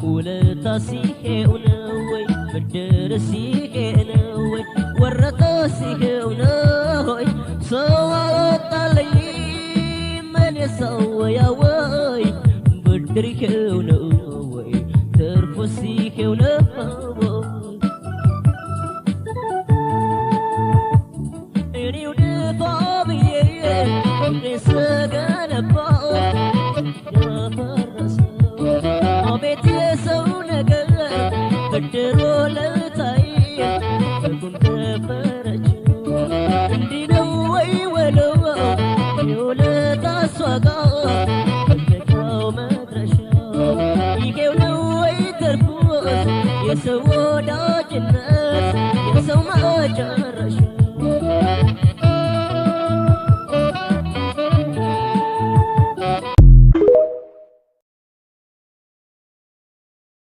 ውለታስ ይሄው ነው ወይ? ብድርስ ይሄ ነው ወይ? ወረታስ ይሄው ነው ወይ? ሰው አወጣልኝ ምን የሰው ያወይ ብድር ይሄው ነው ወይ? ትርፉስ ይሄው ነው ወይ? እኔው ድፋ ብዬ ስገነባ ያፈረሰው አቤት የሰው ነገር፣ ብድሮ ለታይ በጉም ከበረችው። እንዲህ ነው ወይ ወለው የውለታስ ዋጋ መለኪያው መድረሻው? ይሄው ነው ወይ ትርፉስ የሰው ወዳጅነት የሰው መጨረሻው?